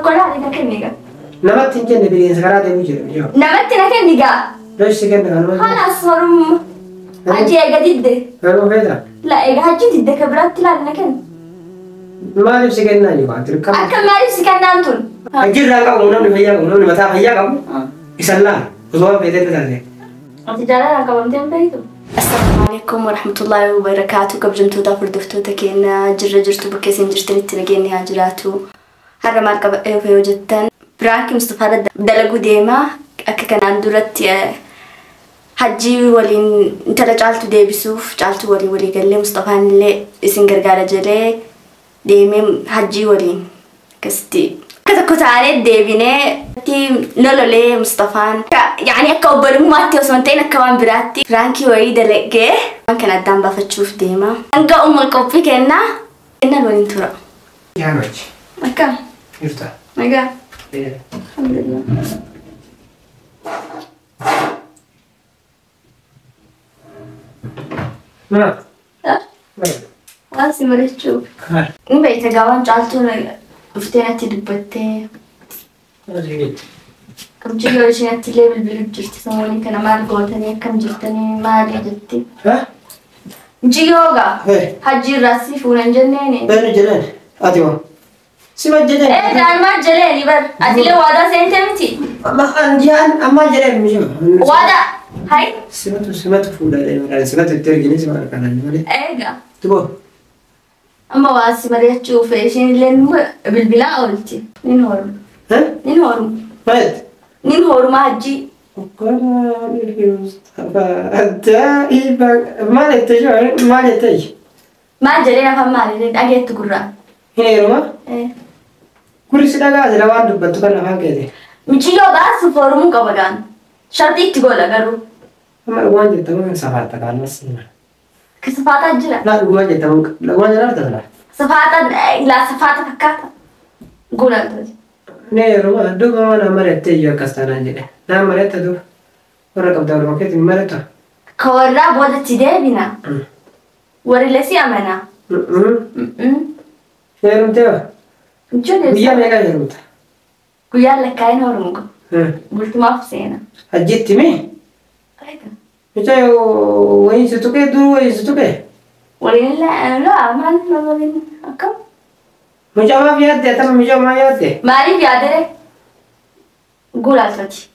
Tokko laali na kenni gaa. Namatti hin kenne bineensa karaa deemu jedhu. Namatti na kenni gaa. Leessi kenna kanuma. Kalaas horumma. Hajji eega didde. Garuu feeta. La eega hajji didde ka biraatti laali na kenni. Maaliif si kennaa jiru? Dirqama. Akka maaliif si kennaan tun? Hajji irraa qabu namni fayyaa qabu namni mataa fayyaa qabu isan laala osoo waan feetee taate. Ati jaalala qabamtee hin beektu? Assalaamu alaikum warahmatullahi wabarakaatu. Kabajamtoota hordoftoota keenya jirra jirtu bakka isin jirtanitti nageenyi haa jiraatu. Har'a maal qabadhee yoo jettan prank Mustafaa dalaguu deema. Akka kanaan duratti Hajji waliin intala Caaltuu deebisuuf Caaltuu waliin walii gallee Mustafaan illee isin gargaara jedhee deemee Hajji waliin akkasitti akka tokko taanee deebinee lololee Mustafaan yaani akka obbolummaatti osoo hin ta'in akka waan biraatti prank wayii dalagee waan kana addaan baafachuuf deema. Hanga umma qophii kennaa kennan waliin tura. Yaa machi. Akkam? Jirta. Nagaa. Alhamdulillah. Maal? Waan si mari'achuuf. Ni beekta gaawwan Caaltuun dhuftee natti dubbattee. Kabajii yoo isheen natti illee bilbiluu jirti samoonni kana maal gootanii akkam jirtanii maali jetti. Mucayyoo gaa Hajji irraa si fuunan jenneeni. Eenyu jedheen? Ati moo? Sima jedheen. Ee daanumaa jedheeni bar. Ati illee waadaa seente miti. Ammaa jedheen miti. Waadaa. Hai. Simatu fuudha jedheen simatu itti ergine sima harkaan malee. Eega. Tuboo. Amma waa si mari'achuuf isheen illee bilbilaa oolti. Nin horma. Nin horma. Maal? Nin horma Hajji. Ajaa'iba! Maal jettee jiru? Maal jettee? Maal jedheen afaan maali? Dhageettu gurraa. Hin heeruma? Gurri si dhagaa jira waan dubbattu kan afaan keeti. Mucayyoo baasuuf hormuu qaba gaan. Sharxii itti godha garuu. Amma dhugumaan jettamu safaata kaanas. Safaataa jira. Laa dhugumaan jettamu dhugumaan jedhaa ta'a. Safaata laa safaata fakkaata. Guulaltooti. Ni heeruma duuba waan mari'attee iyyuu akkas taanaan jedhe. Naan mari'atta duuba. Warra qabdaa waluma keetiin mari'attu. Ka warraa boodatti deebina. Warri lesii amana. Heerumtee waa? Ijoollee. Guyyaa meeqa heerumta? Guyyaan lakkaa'in hormu qabu. Bultumaaf seena. Hajjitti mi? Mucayyoo wayiin si tuqee dur wayiin si tuqee? Waliin laa maal waliin akkam? Mucaa maaf yaadde atama mucaa maa yaadde? Maaliif yaadde? Guulaltooti.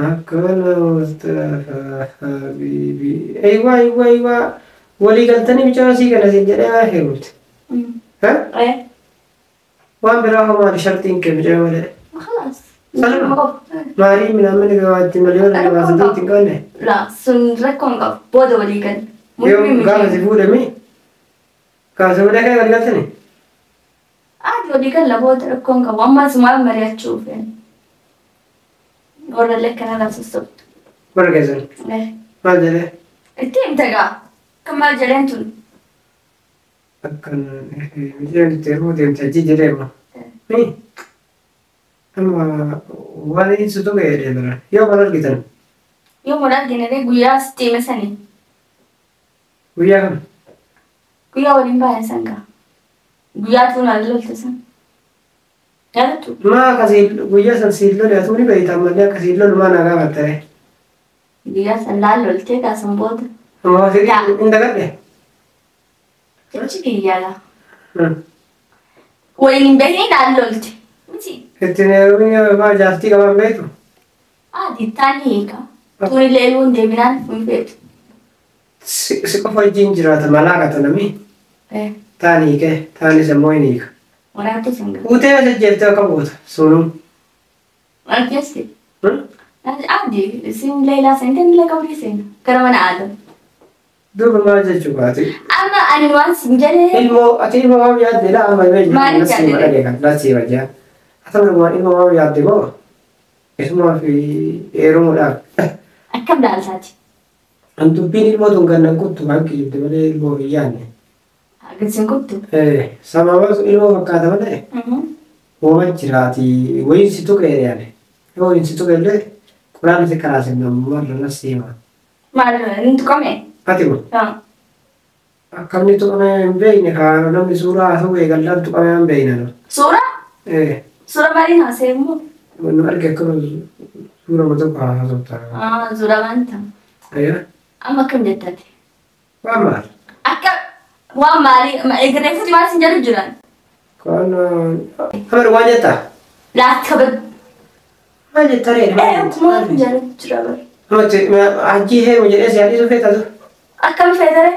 Akkana Mustafaa habiibi. Eywaa eywaa eywaa walii galtanii mucaa sii kana siin jedhee maa heerumte? Waan biraa hoo maali shartiin kee mucaa malee? Khalaas. Salma. Maarii minaamin gabaatti malee waan sadii ittiin qabne? Laa sun rakkoo hin qabu. Booda walii galle. Yoo gaafa si fuudhame gaafa si fuudhee kee walii galtanii? Ati walii galla booda rakkoo hin qabu. Amma asumaan mari'achuuf. Warra illee akkana laaf sossobtu. Warra keessan? Maal jedhee? Itti himte gaa. Kan maal jedheen tun? Akkan mucayyoo itti heerumuu deemte hajji jedhee amma. Amma waan inni si tuqe jedhee bara. Yoo maal argitan? Yoo maal argine guyyaa sitti hime sanii. Guyyaa kam? Guyyaa waliin baane san gaa. Guyyaa tuun al lolte san. Yaadattu? Maa akkasii guyyaa san siin lole atuu ni beekta ammallee akkasiin lolu maa naa gaafatta ree? Guyyaa san laal loltee gaa san booda. Amma waa fedhii hin dagadhe? Jechi kiyyaa gaa. Waliin hin beekni laal lolte. Miti. Ittiin heerumni maa jaartii qaban beektu? Ati taani hiika. Tuun illee eluun deebinaan hin feetu. Si qofa wajjin jiraata malaa qata namni. Taani hiikee taanis immoo hin hiika. Waraabtuu san galu. Uutee as ajjeeftee akka goota sunuu. Akkasi. Abdi isin Leelaa seentee illee qabdii seena. Gara mana Aadam. Duuba maal jechuu baate? Amma ani waan sin jedhee. Ilmoo ati ilmoo maal yaadde laa amma ilmoo Maaliif yaadde? Dhagee nasii wajjaa. Ati amma ilmoo maal yaadde moo? Isumaa fi heerumuudhaaf. Akkam laaltaati? An dubbiin ilmoo tun kan nan kuttu kan kijibde malee ilmoo hin yaadne. Agarsiin kuttu? Sababa ilmoo fakkaata malee. Uuma jiraati wayiin si tuqee yaane. Yoo wayiin si tuqe illee quraan si karaa sinna marra nasii hima. Maal inni tuqame? Ati kun? Akkamni tuqame hin beekne kaa namni suuraa haasa'u eegallaan tuqame hin beekne. Suuraa? Suura maaliin haasa'e immoo? Nu arge akkuma suura tokko haasofta. Suura wanta. Ayyaa. Amma akkam jettati? Waan maal? Akka waan maalii eegreefuuti maal sin jedhu jiran? Kan Amar waan jettaa? Laat kabad. Maal jettaa ree? Maal sin jedhu jira bar. Hajjii heeru jedhee si yaadisuu feetatu? Akkam feetare?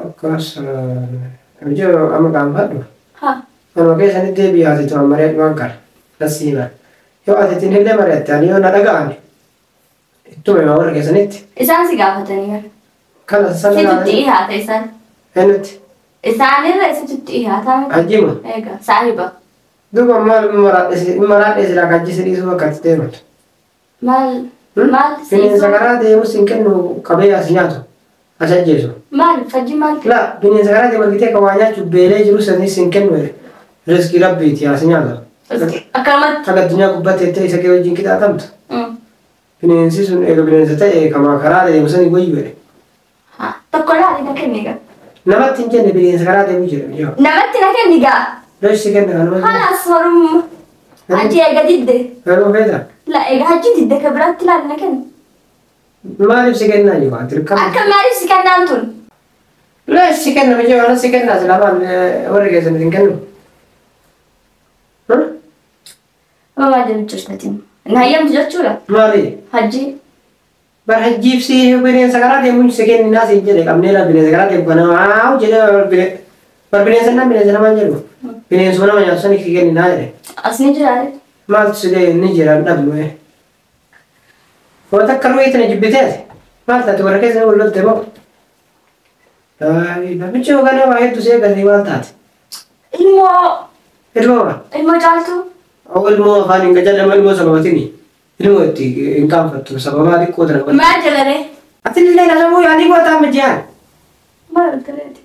Akkas hojii amma gaanfadhu. Haa. Anuma keessanitti deebi'ee ati turan mari'adhu waan kana. Nassi hima. Yoo ati ittiin illee mari'atte ani yoo na dhaga'ame ittuma himaa warra keessanitti. Isaan si gaafatanii gara. Kana sana Situ dhiyaata isaan. Eenyutti? Isaanirra isitu dhiyaata miti. Hajjima. Egaa saahiba. Duuba maal maraadhee silaa hajji si dhiisuu bakka itti deemtu. Maal maal Bineensa karaa deemus hin kennu qabee as nyaatu as ajjeesu. Maal fajji maal? La bineensa karaa deemu argitee kan waa nyaachu beelee jiru sanis hin kennu riskii rabbiiti as nyaata. Akkanumatti. Kan addunyaa gubbaatti jettee isa kee wajjin qixaatamtu. Bineensi sun eega bineensa ta'e kama karaa deemu sanii wayyu jedhe. Tokko laali na kenni gaa. Namatti hin jenne bineensa karaa deemu jedhe. Namatti na kenni gaa. Leessi kenna kanuma. Halas horumma. Hajji eega didde. Yeroo feeta. La eega hajji didde ka biraatti laali na kenni. Maaliif si kennaa jiru? Dirqama. Akka maaliif si kennaan tun? Leessi kenna mijee waan si kennaa sila maal warri keessan hin kennu. Amma maal jedhu jirtatiin? Nayyamtu jechuudha. Maali? Hajji. Bar hajjiif si bineensa karaa deemuun si kenninaa si jedhe qabnee la bineensa karaa deemu kana waaw jedhe bar bineensa nama bineensa namaan jedhu bineensuma nama nyaatu sani si kenninaa jedhe. As ni jiraare? Maaltu si ga'e ni jira dhabnu. Wanta akka ru'ee tana jibbiteeti. Maal taate warra keessa wal lolte moo? Namichi yookaan waa hedduu see gasii maal taate? Ilmoo. Ilmoo maal? Ilmoo caaltuu. Ilmoo afaan hin gajalama ilmoo sababatini. Ilmoo itti hin qaanfattu sababaa xiqqoo tana qabatti. Maal jedhare? Ati illee nasamuu yaalii gootaa mijiyaan. Maal ta'eeti?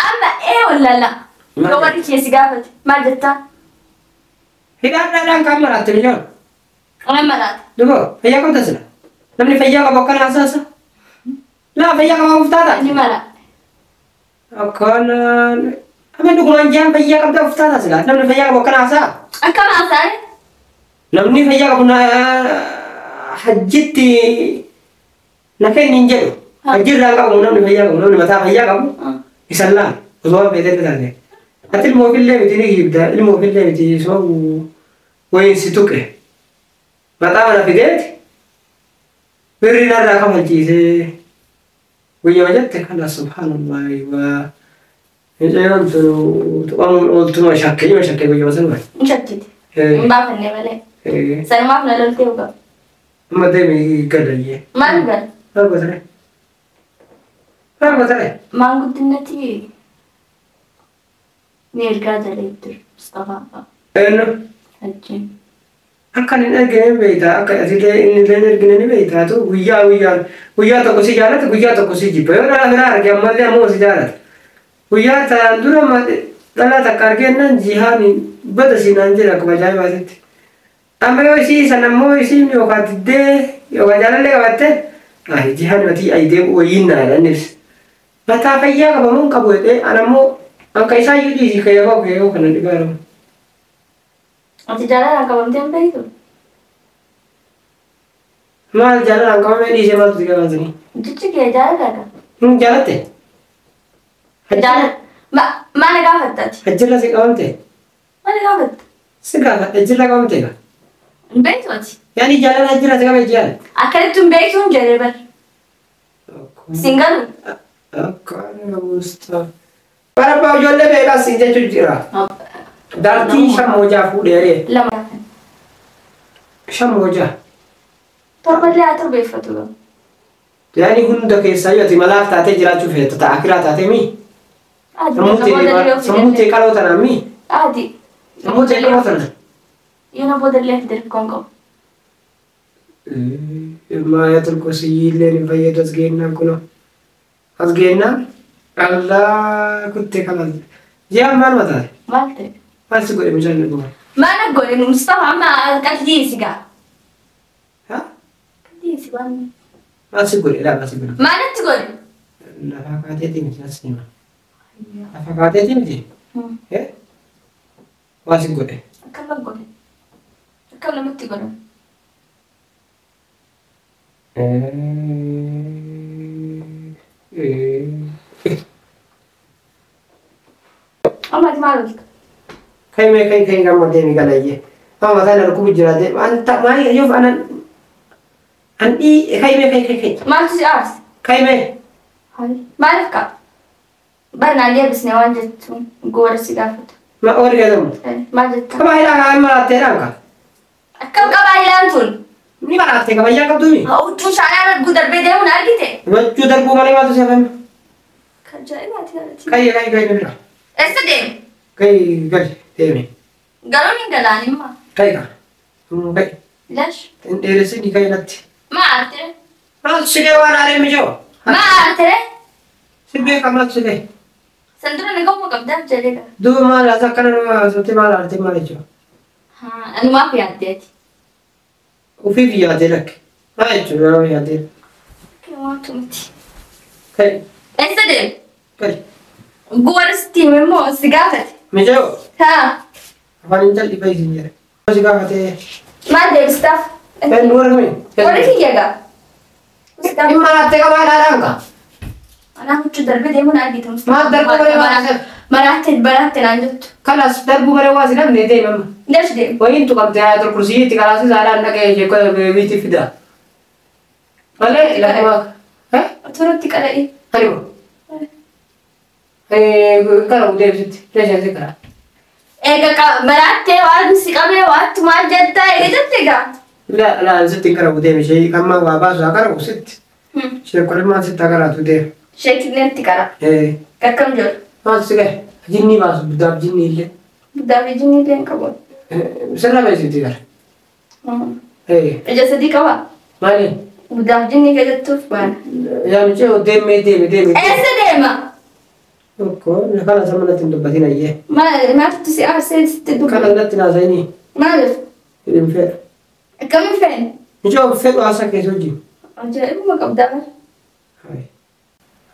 Amma ee wallala. Yoo warri keessi gaafate maal jettaa? Hidhaan kan maraatte mijiyaan. Kan maraate. Dubo fayyaa qabda sila. Namni fayyaa qabu akkana hasaasa. Laa fayyaa qabaa uftaata. Ni mara. Akkanaan amma dhugumaan jaan fayyaa qabda uftaata sila. Namni fayyaa qabu akkana hasaa. Akkana hasaare? Namni fayyaa qabu hajjitti na kenni hin jedhu. Hajjirraa qabu namni fayyaa qabu namni mataa fayyaa qabu isan laal osoo waan feetee taate. Ati ilmoo ofillee miti ni hibda ilmoo ofillee miti soo wayin si tuqe. Mataa mana fideeti birri narraa kafalchiisee guyyaa jette kana subhaanallah waa mucayyoon tun tuqamuun ooltuma shakkee ima shakkee guyyaa sanuma. Hin shakkite. Hin baafannee malee. Sanumaaf na loltee dhugaa. Amma deemi galayyee. Maal gala? Maal gootare? Maal gootare? Maanguddinnati ni ergaa jalee ture Mustafaa fa'a. Eenyu? Hajjiin. Akka inni argine ni beektaa akka atillee inni illee argine ni beektaa tu guyyaa guyyaan guyyaa tokko si jaalata guyyaa tokko si jibba yoo dhala biraa arge ammallee ammoo si jaalata. Guyyaa ta'an dura dhala takka argennaan jihaan bada siinaan jedha akkuma ajaa'ibaatitti. Amma yoo isii sana ammoo isiin yookaan diddee yookaan jaalallee qabaatte jihaan matii ayidee wayiin naa innis. Mataa fayyaa qabamuun qabu jedhee ana ammoo anka isaa iyyuu dhiisii kayyabaa kayyabaa kana dhibaa jiru. Ati jaalalaan qabamtee hin beektu? Maal jaalalaan qabamee dhiisee maaltu si qabaatanii? Jechi kee jaalala Hin jaalatte? Jaalala. Maal gaafatta ati? Hajjirra si qabamte? Maal gaafatta? Si gaafadha hajjirra qabamte gaa? Hin beektu ati? Yaani jaalala hajjirra si qabee jaala? Akkamitti hin beektu hin jedhee bar. Siin galu? Akkana Mustafaa. Barabbaa ijoollee beekaa siin jechuun jira. Dartii shan fuudhee ree. Lama. 5. Torballee haa torbeeffatu gaa. Yaani hunda keessaa yoo ati malaaf taatee jiraachuu feeta ta'a akiraa taatee mii? Sammuu ta'e qaloo tanaan mii? Adi. Sammuu ta'e qaloo tanaan. Yoo na boodallee fide rakkoon qabu. Maayaa turkosii illee ni fayyadu as geennaan kunoo. As geennaan allaa kuttee kanas. Ji'aan maal mataate? Maal ta'e? Maal si godhe mucaan dhuguma? Maal godhe Mustafaa amma qalbii si gaa. Haa? Qalbii si waan. Maal si godhe laa maal si godhe? Maal natti godhe? Lafaa kaateetii miti as hima. Lafa kaateetii miti? Waa si godhe. Akkam godhe? Akkam namatti godhan? Amma ati maal oolta? Kai mee kai kai gamma deemi galayyee. Amma mataan arguu jira deema. Anta maal yoo anan an dhii kai mee kai kai kai. Maaltu si aarse? Kai mee. Maaliif qaba? Barnaan deebisne waan jettu goora si gaafatu. Ma warri jedhamu. Maal jetta? Qabaa hidhaa kaa maraattee dhaan. Akkam qabaa hidhaan tun? Ni maraattee kabayyaan qabduumi. Huccuu shaanaan arguu darbee deemuun argite? Huccuu darbuu malee maaltu si hafame? Ajaa'ibaati yaadati. Kai kai kai bira. Eessa deemi? Kai gali deemi. Galuun hin galaanimma. Kai ka. Kai. Lash. Hin dheeressin kai natti. Maa aarte? Maaltu si ga'e waan aaree mijoo? Maa aarte? Si beeka maaltu si ga'e? San dura nagahuma qabdaaf jedhee gara. Duuba maal as akkana nama haasofte maal aarte maal jechuudha? Anumaaf yaaddeeti. Ofiif yaadee lakke. Maal jechuudha nama yaadee? Waantu miti. Kai. Eessa deemi? Kai. Goora sitti hime immoo si gaafate. Mijoo. Haa. Afaan hin jal'ifee isin jedhe. Si gaafatee. Maal deebistaaf? Kan warra kami? Warri kiyya gaa. Hin maraattee qabaa dhaadhaan kaa. Anaa huccuu darbee deemuun argite. Maal darbuu malee waan asirra? Maraatte baraatte naan jettu. Kanas darbuu malee waan si dhabne deema amma. Dash deema. Wayiin tuqamte haa kursiitti kalaasii saadhaan dhaqee sheekota beebiitti fida. Malee lafa. Turutti qala'ee. Ani moo? Kana deebisitti. Deebisitti karaa. Egaa maraattee waan si qabee waattu maal jettaa eega jette egaa. La la sitti kara deeme ishee kan maa waa baasu haa kara sitti. Sheekota maal sitti haa karaatu deema. Sheekinetti kara. Akkam jiru? Maal si gahe? Jinni baasu buddaaf jinni illee. Buddaaf jinni illee hin qabu. Sirra beeksifti gara. Ija sadii qabaa? Maali? Buddaaf jinni jettuuf baana. Yaa michee deemee deeme deeme. Eessa deema? Tokko kana sama natti hin dubbatin ayyee. Maaltu si aarsee sitti dubbatu? Kana natti naasa'inii. Maaliif? Hin fedhu. Akkamiin feene? Michee fedhu haasaa keessa wajjin. Ajaa'ibuma qabdaa bara.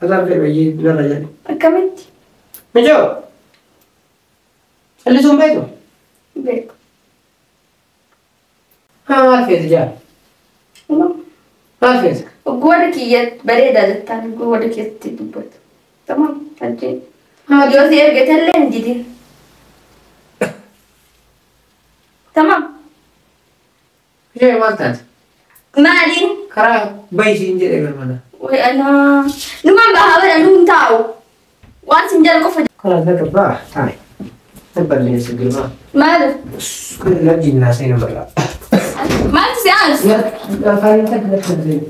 Haasaan fedhu ayyee narra jedhe. Akkamitti? Michee callisuun beektu? Beeku. Haa maal feete jaal? Maal feete? Warri kiyya bareedaa jettaan warri kiyyatti dubbatu. Tamam, ajjee. Yoo si ergatellee hin didin. Tamam. Ishee maal taate? Maaliin? Karaa bayisiin jedhee galmana. Way anaa. Numaan bahaa bara nuun taa'u. Waan sin jala qofa. Karaa laga baa taa'e. Balleessa girmaa. Maaliif? Kun lafji naasee nama irraa. Maaltu si aansu? Afaan hin taate.